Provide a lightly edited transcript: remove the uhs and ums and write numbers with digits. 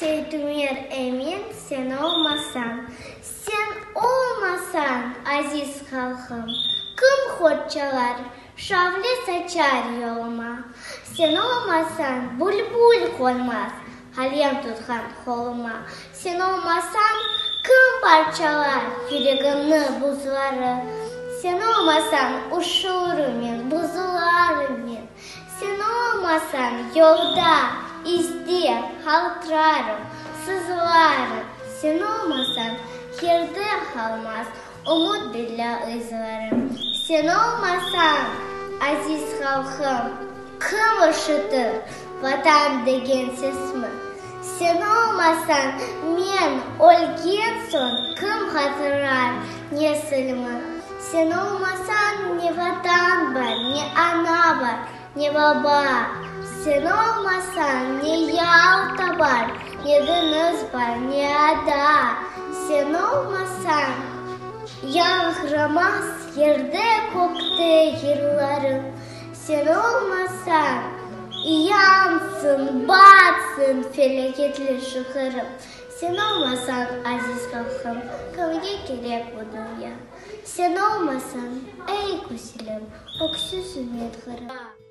Seitümer Emin Sen olmasañ, sen olmasañ, aziz halqım, Kim qorçalar, şavle saçar yoluma? Sen olmasañ, bülbül qonmaz qalem tutqan qoluma, Sen olmasañ, kim parçalar yüregimni buzları? Sen olmasañ, üşürüm men, buzularım men. Sen olmasañ, yolda, izde qaltırarım, sızlarım. Sen olmasañ, yerde qalmaz ümüt billâ ızlarım. Sen olmasañ, aziz halqım, kim işitir Vatan degen sesmi? Sen olmasañ, men ölgen soñ kim hatırlar nesilmi? Sen olmasañ, ne Vatan bar, ne ana bar, ne baba. Sen olmasañ, ne Yalta bar, ne deñiz bar, ne ada. Sen olmasañ, yañğıramaz yerde-kökte yırlarım. Sen olmasañ, yansın, batsın felâketli şeerim. Sen olmasañ, aziz halqım, kimge kerek bu dünya? Sen olmasañ, ey güzelim, öksüz ümmet Qırım.